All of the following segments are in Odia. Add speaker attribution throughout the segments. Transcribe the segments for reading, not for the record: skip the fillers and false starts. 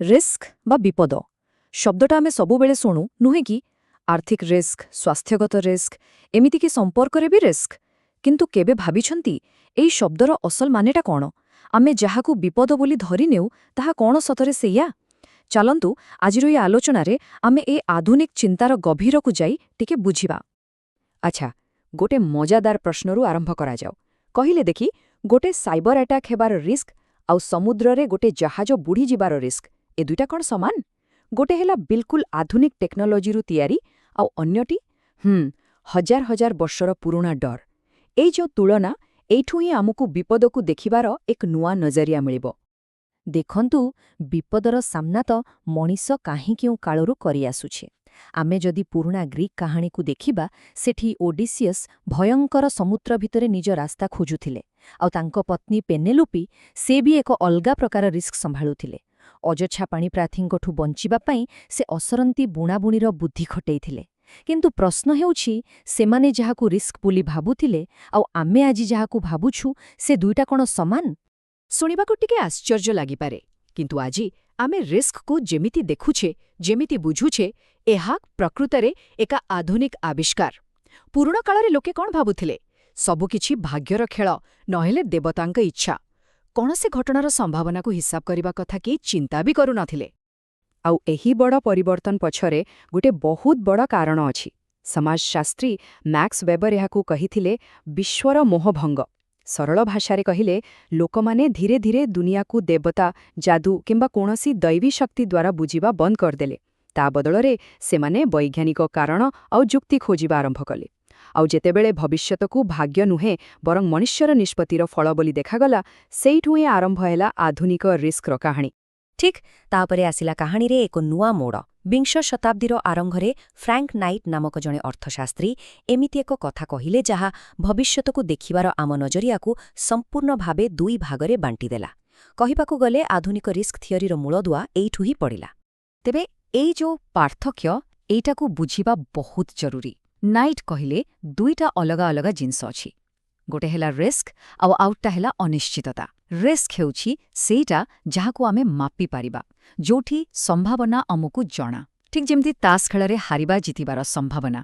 Speaker 1: ରିସ୍କ ବା ବିପଦ ଶବ୍ଦଟା ଆମେ ସବୁବେଳେ ଶୁଣୁ, ନୁହେଁ କି? ଆର୍ଥିକ ରିସ୍କ, ସ୍ୱାସ୍ଥ୍ୟଗତ ରିସ୍କ, ଏମିତିକି ସମ୍ପର୍କରେ ବି ରିସ୍କ। କିନ୍ତୁ କେବେ ଭାବିଛନ୍ତି, ଏଇ ଶବ୍ଦର ଅସଲ ମାନେଟା କ'ଣ? ଆମେ ଯାହାକୁ ବିପଦ ବୋଲି ଧରିନେଉ, ତାହା କ'ଣ ସତରେ ସେଇଆ? ଚାଲନ୍ତୁ, ଆଜିର ଏଇ ଆଲୋଚନାରେ ଆମେ ଏ ଆଧୁନିକ ଚିନ୍ତାର ଗଭୀରକୁ ଯାଇ ଟିକେ ବୁଝିବା। ଆଚ୍ଛା, ଗୋଟେ ମଜାଦାର ପ୍ରଶ୍ନରୁ ଆରମ୍ଭ କରାଯାଉ। କହିଲେ ଦେଖି, ଗୋଟେ ସାଇବର ଆଟାକ୍ ହେବାର ରିସ୍କ ଆଉ ସମୁଦ୍ରରେ ଗୋଟେ ଜାହାଜ ବୁଢ଼ିଯିବାର ରିସ୍କ, ଏ ଦୁଇଟା କ'ଣ ସମାନ? ଗୋଟେ ହେଲା ବିଲକୁଲ ଆଧୁନିକ ଟେକ୍ନୋଲୋଜିରୁ ତିଆରି, ଆଉ ଅନ୍ୟଟି ହଜାର ହଜାର ବର୍ଷର ପୁରୁଣା ଡର। ଏଇ ଯେଉଁ ତୁଳନା, ଏଇଠୁ ହିଁ ଆମକୁ ବିପଦକୁ ଦେଖିବାର ଏକ ନୂଆ ନଜରିଆ ମିଳିବ। ଦେଖନ୍ତୁ, ବିପଦର ସାମ୍ନା ତ ମଣିଷ କାହିଁ କେଉଁ କାଳରୁ କରିଆସୁଛି। ଆମେ ଯଦି ପୁରୁଣା ଗ୍ରୀକ୍ କାହାଣୀକୁ ଦେଖିବା, ସେଠି ଓଡିସିୟସ୍ ଭୟଙ୍କର ସମୁଦ୍ର ଭିତରେ ନିଜ ରାସ୍ତା ଖୋଜୁଥିଲେ, ଆଉ ତାଙ୍କ ପତ୍ନୀ ପେନେଲୋପି, ସେ ବି ଏକ ଅଲଗା ପ୍ରକାର ରିସ୍କ ସମ୍ଭାଳୁଥିଲେ। ଅଯଥା ପାଣିପ୍ରାର୍ଥୀଙ୍କଠୁ ବଞ୍ଚିବା ପାଇଁ ସେ ଅସରନ୍ତି ବୁଣାବୁଣିର ବୁଦ୍ଧି ଖଟେଇଥିଲେ। କିନ୍ତୁ ପ୍ରଶ୍ନ ହେଉଛି, ସେମାନେ ଯାହାକୁ ରିସ୍କ ବୋଲି ଭାବୁଥିଲେ ଆଉ ଆମେ ଆଜି ଯାହାକୁ ଭାବୁଛୁ, ସେ ଦୁଇଟା କ'ଣ ସମାନ? ଶୁଣିବାକୁ ଟିକେ ଆଶ୍ଚର୍ଯ୍ୟ ଲାଗିପାରେ, କିନ୍ତୁ ଆଜି ଆମେ ରିସ୍କକୁ ଯେମିତି ଦେଖୁଛେ, ଯେମିତି ବୁଝୁଛେ, ଏହା ପ୍ରକୃତରେ ଏକ ଆଧୁନିକ ଆବିଷ୍କାର। ପୁରୁଣା କାଳରେ ଲୋକେ କ'ଣ ଭାବୁଥିଲେ? ସବୁକିଛି ଭାଗ୍ୟର ଖେଳ, ନହେଲେ ଦେବତାଙ୍କ ଇଚ୍ଛା। କୌଣସି ଘଟଣାର ସମ୍ଭାବନାକୁ ହିସାବ କରିବା କଥା କେହି ଚିନ୍ତା ବି କରୁନଥିଲେ। ଆଉ ଏହି ବଡ଼ ପରିବର୍ତ୍ତନ ପଛରେ ଗୋଟେ ବହୁତ ବଡ଼ କାରଣ ଅଛି। ସମାଜଶାସ୍ତ୍ରୀ ମ୍ୟାକ୍ସ ୱେବର ଏହାକୁ କହିଥିଲେ ବିଶ୍ୱର ମୋହଭଙ୍ଗ। ସରଳ ଭାଷାରେ କହିଲେ, ଲୋକମାନେ ଧୀରେ ଧୀରେ ଦୁନିଆକୁ ଦେବତା, ଯାଦୁ କିମ୍ବା କୌଣସି ଦୈବୀ ଶକ୍ତି ଦ୍ୱାରା ବୁଝିବା ବନ୍ଦ କରିଦେଲେ। ତା ବଦଳରେ ସେମାନେ ବୈଜ୍ଞାନିକ କାରଣ ଆଉ ଯୁକ୍ତି ଖୋଜିବା ଆରମ୍ଭ କଲେ। ଆଉ ଯେତେବେଳେ ଭବିଷ୍ୟତକୁ ଭାଗ୍ୟ ନୁହେଁ, ବରଂ ମନୁଷ୍ୟର ନିଷ୍ପତ୍ତିର ଫଳ ବୋଲି ଦେଖାଗଲା, ସେଇଠୁ ହିଁ ଆରମ୍ଭ ହେଲା ଆଧୁନିକ ରିସ୍କର କାହାଣୀ।
Speaker 2: ଠିକ୍, ତାପରେ ଆସିଲା କାହାଣୀରେ ଏକ ନୂଆ ମୋଡ଼। ବିଂଶ ଶତାବ୍ଦୀର ଆରମ୍ଭରେ ଫ୍ରାଙ୍କ ନାଇଟ୍ ନାମକ ଜଣେ ଅର୍ଥଶାସ୍ତ୍ରୀ ଏମିତି ଏକ କଥା କହିଲେ, ଯାହା ଭବିଷ୍ୟତକୁ ଦେଖିବାର ଆମ ନଜରିଆକୁ ସମ୍ପୂର୍ଣ୍ଣ ଭାବେ ଦୁଇ ଭାଗରେ ବାଣ୍ଟିଦେଲା। କହିବାକୁ ଗଲେ, ଆଧୁନିକ ରିସ୍କ ଥିଓରିର ମୂଳଦୁଆ ଏଇଠୁ ହିଁ ପଡ଼ିଲା।
Speaker 1: ତେବେ ଏଇ ଯୋଉ ପାର୍ଥକ୍ୟ, ଏଇଟାକୁ ବୁଝିବା ବହୁତ ଜରୁରୀ। ନାଇଟ୍ କହିଲେ, ଦୁଇଟା ଅଲଗା ଅଲଗା ଜିନିଷ ଅଛି। ଗୋଟେ ହେଲା ରିସ୍କ, ଆଉ ଆଉଟା ହେଲା ଅନିଶ୍ଚିତତା। ରିସ୍କ ହେଉଛି ସେଇଟା ଯାହାକୁ ଆମେ ମାପିପାରିବା, ଯୋଉଠି ସମ୍ଭାବନା ଆମକୁ ଜଣା, ଠିକ୍ ଯେମିତି ତାସ ଖେଳରେ ହାରିବା ଜିତିବାର ସମ୍ଭାବନା।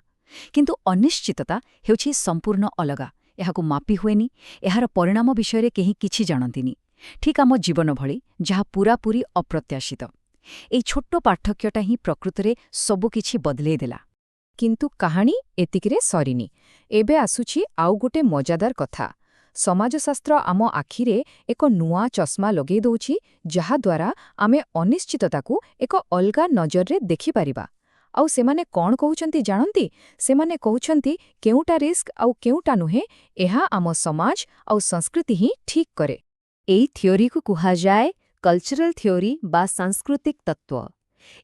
Speaker 1: କିନ୍ତୁ ଅନିଶ୍ଚିତତା ହେଉଛି ସମ୍ପୂର୍ଣ୍ଣ ଅଲଗା। ଏହାକୁ ମାପି ହୁଏନି, ଏହାର ପରିଣାମ ବିଷୟରେ କେହି କିଛି ଜାଣନ୍ତିନି। ଠିକ୍ ଆମ ଜୀବନ ଭଳି, ଯାହା ପୂରାପୂରି ଅପ୍ରତ୍ୟାଶିତ। ଏଇ ଛୋଟ ପାର୍ଥକ୍ୟଟା ହିଁ ପ୍ରକୃତରେ ସବୁକିଛି ବଦଳେଇ ଦେଲା। କିନ୍ତୁ କାହାଣୀ ଏତିକିରେ ସରିନି। ଏବେ ଆସୁଛି ଆଉ ଗୋଟେ ମଜାଦାର କଥା। ସମାଜଶାସ୍ତ୍ର ଆମ ଆଖିରେ ଏକ ନୂଆ ଚଷମା ଲଗେଇ ଦଉଛି, ଯାହାଦ୍ୱାରା ଆମେ ଅନିଶ୍ଚିତତାକୁ ଏକ ଅଲଗା ନଜରରେ ଦେଖିପାରିବା। ଆଉ ସେମାନେ କ'ଣ କହୁଛନ୍ତି ଜାଣନ୍ତି? ସେମାନେ କହୁଛନ୍ତି, କେଉଁଟା ରିସ୍କ ଆଉ କେଉଁଟା ନୁହେଁ, ଏହା ଆମ ସମାଜ ଆଉ ସଂସ୍କୃତି ହିଁ ଠିକ୍ କରେ। ଏଇ ଥିଓରିକୁ କୁହାଯାଏ କଲଚରାଲ ଥିଓରି ବା ସାଂସ୍କୃତିକ ତତ୍ତ୍ୱ।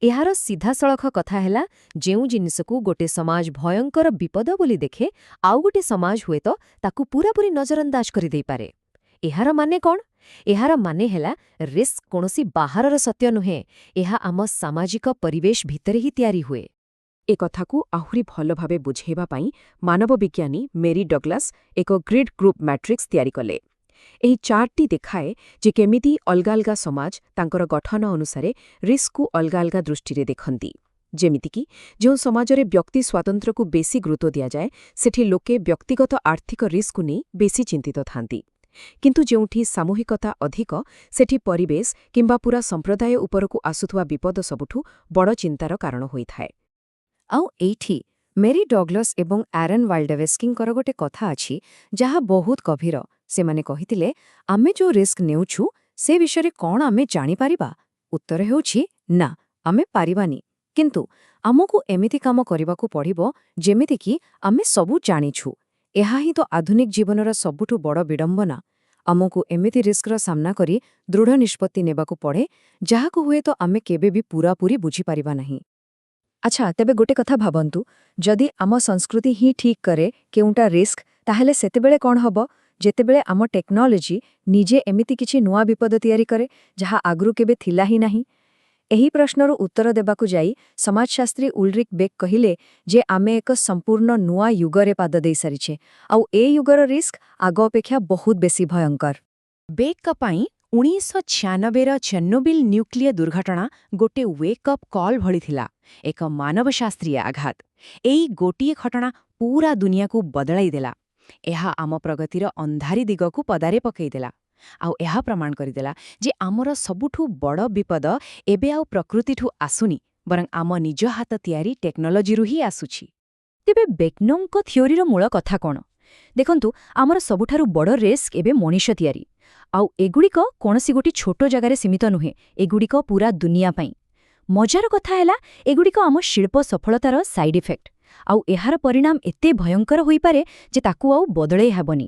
Speaker 1: ଏହାର ସିଧାସଳଖ କଥା ହେଲା, ଯେଉଁ ଜିନିଷକୁ ଗୋଟେ ସମାଜ ଭୟଙ୍କର ବିପଦ ବୋଲି ଦେଖେ, ଆଉ ଗୋଟେ ସମାଜ ହୁଏତ ତାକୁ ପୂରାପୂରି ନଜରଅନ୍ଦାଜ କରିଦେଇପାରେ। ଏହାର ମାନେ କ'ଣ? ଏହାର ମାନେ ହେଲା, ରିସ୍କ କୌଣସି ବାହାରର ସତ୍ୟ ନୁହେଁ, ଏହା ଆମ ସାମାଜିକ ପରିବେଶ ଭିତରେ ହିଁ ତିଆରି ହୁଏ।
Speaker 3: ଏ କଥାକୁ ଆହୁରି ଭଲ ଭାବେ ବୁଝେଇବା ପାଇଁ ମାନବବିଜ୍ଞାନୀ ମେରି ଡଗ୍ଲାସ୍ ଏକ ଗ୍ରିଡ୍ ଗ୍ରୁପ୍ ମ୍ୟାଟ୍ରିକ୍ସ ତିଆରି କଲେ। ଏହି ଚାର୍ଟଟି ଦେଖାଏ ଯେ କେମିତି ଅଲଗା ଅଲଗା ସମାଜ ତାଙ୍କର ଗଠନ ଅନୁସାରେ ରିସ୍କକୁ ଅଲଗା ଅଲଗା ଦୃଷ୍ଟିରେ ଦେଖନ୍ତି। ଯେମିତିକି, ଯେଉଁ ସମାଜରେ ବ୍ୟକ୍ତି ସ୍ୱାତନ୍ତ୍ର୍ୟକୁ ବେଶୀ ଗୁରୁତ୍ୱ ଦିଆଯାଏ, ସେଠି ଲୋକେ ବ୍ୟକ୍ତିଗତ ଆର୍ଥିକ ରିସ୍କକୁ ନେଇ ବେଶୀ ଚିନ୍ତିତ ଥାନ୍ତି। କିନ୍ତୁ ଯେଉଁଠି ସାମୂହିକତା ଅଧିକ, ସେଠି ପରିବେଶ କିମ୍ବା ପୂରା ସମ୍ପ୍ରଦାୟ ଉପରକୁ ଆସୁଥିବା ବିପଦ ସବୁଠୁ ବଡ଼ ଚିନ୍ତାର କାରଣ ହୋଇଥାଏ।
Speaker 1: ଆଉ ଏଇଠି ମେରି ଡଗ୍ଲସ୍ ଏବଂ ଆରନ୍ ୱାଲ୍ଡେଭସ୍କିଙ୍କର ଗୋଟେ କଥା ଅଛି, ଯାହା ବହୁତ ଗଭୀର। ସେମାନେ କହିଥିଲେ, ଆମେ ଯୋଉ ରିସ୍କ ନେଉଛୁ, ସେ ବିଷୟରେ କ'ଣ ଆମେ ଜାଣିପାରିବା? ଉତ୍ତର ହେଉଛି ନା, ଆମେ ପାରିବାନି। କିନ୍ତୁ ଆମକୁ ଏମିତି କାମ କରିବାକୁ ପଡ଼ିବ, ଯେମିତିକି ଆମେ ସବୁ ଜାଣିଛୁ। ଏହା ହିଁ ତ ଆଧୁନିକ ଜୀବନର ସବୁଠୁ ବଡ଼ ବିଡ଼ମ୍ବନା। ଆମକୁ ଏମିତି ରିସ୍କର ସାମ୍ନା କରି ଦୃଢ଼ ନିଷ୍ପତ୍ତି ନେବାକୁ ପଡ଼େ, ଯାହାକୁ ହୁଏତ ଆମେ କେବେ ବି ପୂରାପୂରି ବୁଝିପାରିବା ନାହିଁ। ଆଚ୍ଛା, ତେବେ ଗୋଟେ କଥା ଭାବନ୍ତୁ। ଯଦି ଆମ ସଂସ୍କୃତି ହିଁ ଠିକ୍ କରେ କେଉଁଟା ରିସ୍କ, ତାହେଲେ ସେତେବେଳେ କ'ଣ ହବ, ଯେତେବେଳେ ଆମ ଟେକ୍ନୋଲୋଜି ନିଜେ ଏମିତି କିଛି ନୂଆ ବିପଦ ତିଆରି କରେ, ଯାହା ଆଗରୁ କେବେ ଥିଲା ହିଁ ନାହିଁ? ଏହି ପ୍ରଶ୍ନର ଉତ୍ତର ଦେବାକୁ ଯାଇ ସମାଜଶାସ୍ତ୍ରୀ ଉଲରିକ୍ ବେକ୍ କହିଲେ ଯେ ଆମେ ଏକ ସମ୍ପୂର୍ଣ୍ଣ ନୂଆ ଯୁଗରେ ପାଦ ଦେଇସାରିଛେ, ଆଉ ଏ ଯୁଗର ରିସ୍କ ଆଗ ଅପେକ୍ଷା ବହୁତ ବେଶୀ ଭୟଙ୍କର।
Speaker 3: ବେକ୍ଙ୍କ ପାଇଁ
Speaker 1: 1996ର ଚେର୍ନୋବିଲ୍ ନ୍ୟୁକ୍ଲିୟର ଦୁର୍ଘଟଣା ଗୋଟେ ୱେକ୍-ଅପ୍ କଲ୍ ଭଳି ଥିଲା, ଏକ ମାନବଶାସ୍ତ୍ରୀୟ ଆଘାତ। ଏଇ ଗୋଟିଏ ଘଟଣା ପୁରା ଦୁନିଆକୁ ବଦଳାଇ ଦେଲା। ଏହା ଆମ ପ୍ରଗତିର ଅନ୍ଧାରୀ ଦିଗକୁ ପଦାରେ ପକାଇଦେଲା। ଆଉ ଏହା ପ୍ରମାଣ କରିଦେଲା ଯେ ଆମର ସବୁଠୁ ବଡ଼ ବିପଦ ଏବେ ଆଉ ପ୍ରକୃତିଠୁ ଆସୁନି, ବରଂ ଆମ ନିଜ ହାତ ତିଆରି ଟେକ୍ନୋଲୋଜିରୁ ହିଁ ଆସୁଛି। ତେବେ ବେକ୍‌ଙ୍କ ଥିଓରିର ମୂଳ କଥା କ'ଣ? ଦେଖନ୍ତୁ, ଆମର ସବୁଠାରୁ ବଡ଼ ରିସ୍କ ଏବେ ମଣିଷ ତିଆରି। ଆଉ ଏଗୁଡ଼ିକ କୌଣସି ଗୋଟି ଛୋଟ ଜାଗାରେ ସୀମିତ ନୁହେଁ, ଏଗୁଡ଼ିକ ପୁରା ଦୁନିଆ ପାଇଁ। ମଜାର କଥା ହେଲା, ଏଗୁଡ଼ିକ ଆମ ଶିଳ୍ପ ସଫଳତାର ସାଇଡ୍ ଇଫେକ୍ଟ। ଆଉ ଏହାର ପରିଣାମ ଏତେ ଭୟଙ୍କର ହୋଇପାରେ ଯେ ତାକୁ ଆଉ ବଦଳେଇ ହେବନି।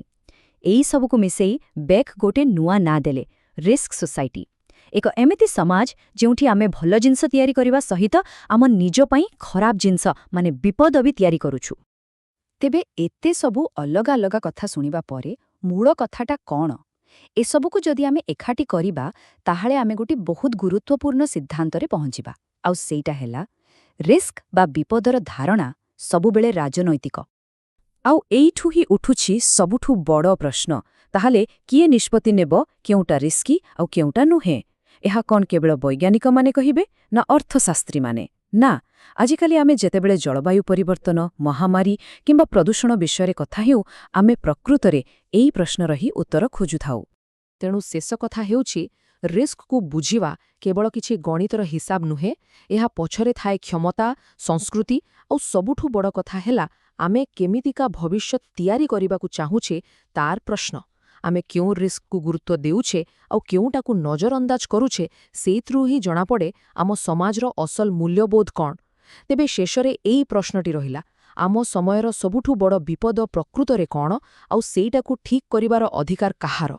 Speaker 1: ଏଇ ସବୁକୁ ମିଶେଇ ବେକ୍ ଗୋଟେ ନୂଆ ନାଁ ଦେଲେ, ରିସ୍କ ସୋସାଇଟି। ଏକ ଏମିତି ସମାଜ ଯେଉଁଠି ଆମେ ଭଲ ଜିନିଷ ତିଆରି କରିବା ସହିତ ଆମ ନିଜ ପାଇଁ ଖରାପ ଜିନିଷ, ମାନେ ବିପଦ ବି ତିଆରି କରୁଛୁ। ତେବେ ଏତେ ସବୁ ଅଲଗା ଅଲଗା କଥା ଶୁଣିବା ପରେ ମୂଳ କଥାଟା କ'ଣ? ଏସବୁକୁ ଯଦି ଆମେ ଏକାଠି କରିବା, ତାହେଲେ ଆମେ ଗୋଟି ବହୁତ ଗୁରୁତ୍ୱପୂର୍ଣ୍ଣ ସିଦ୍ଧାନ୍ତରେ ପହଞ୍ଚିବା। ଆଉ ସେଇଟା ହେଲା, ରିସ୍କ ବା ବିପଦର ଧାରଣା ସବୁବେଳେ ରାଜନୈତିକ।
Speaker 3: ଆଉ ଏଇଠୁ ହିଁ ଉଠୁଛି ସବୁଠୁ ବଡ଼ ପ୍ରଶ୍ନ, ତାହେଲେ କିଏ ନିଷ୍ପତ୍ତି ନେବ କେଉଁଟା ରିସ୍କି ଆଉ କେଉଁଟା ନୁହେଁ? ଏହା କ'ଣ କେବଳ ବୈଜ୍ଞାନିକମାନେ କହିବେ ନା ଅର୍ଥଶାସ୍ତ୍ରୀମାନେ? ନା, ଆଜିକାଲି ଆମେ ଯେତେବେଳେ ଜଳବାୟୁ ପରିବର୍ତ୍ତନ, ମହାମାରୀ କିମ୍ବା ପ୍ରଦୂଷଣ ବିଷୟରେ କଥା ହେଉ, ଆମେ ପ୍ରକୃତରେ ଏଇ ପ୍ରଶ୍ନର ହିଁ ଉତ୍ତର ଖୋଜୁଥାଉ।
Speaker 4: ତେଣୁ ଶେଷ କଥା ହେଉଛି, ରିସ୍କକୁ ବୁଝିବା କେବଳ କିଛି ଗଣିତର ହିସାବ ନୁହେଁ। ଏହା ପଛରେ ଥାଏ କ୍ଷମତା, ସଂସ୍କୃତି ଆଉ ସବୁଠୁ ବଡ଼ କଥା ହେଲା, ଆମେ କେମିତିକା ଭବିଷ୍ୟତ ତିଆରି କରିବାକୁ ଚାହୁଁଛେ ତାର ପ୍ରଶ୍ନ। ଆମେ କେଉଁ ରିସ୍କକୁ ଗୁରୁତ୍ୱ ଦେଉଛେ ଆଉ କେଉଁଟାକୁ ନଜରଅନ୍ଦାଜ କରୁଛେ, ସେଇଥିରୁ ହିଁ ଜଣାପଡ଼େ ଆମ ସମାଜର ଅସଲ ମୂଲ୍ୟବୋଧ କ'ଣ। ତେବେ ଶେଷରେ ଏଇ ପ୍ରଶ୍ନଟି ରହିଲା, ଆମ ସମୟର ସବୁଠୁ ବଡ଼ ବିପଦ ପ୍ରକୃତରେ କ'ଣ ଆଉ ସେଇଟାକୁ ଠିକ୍ କରିବାର ଅଧିକାର କାହାର?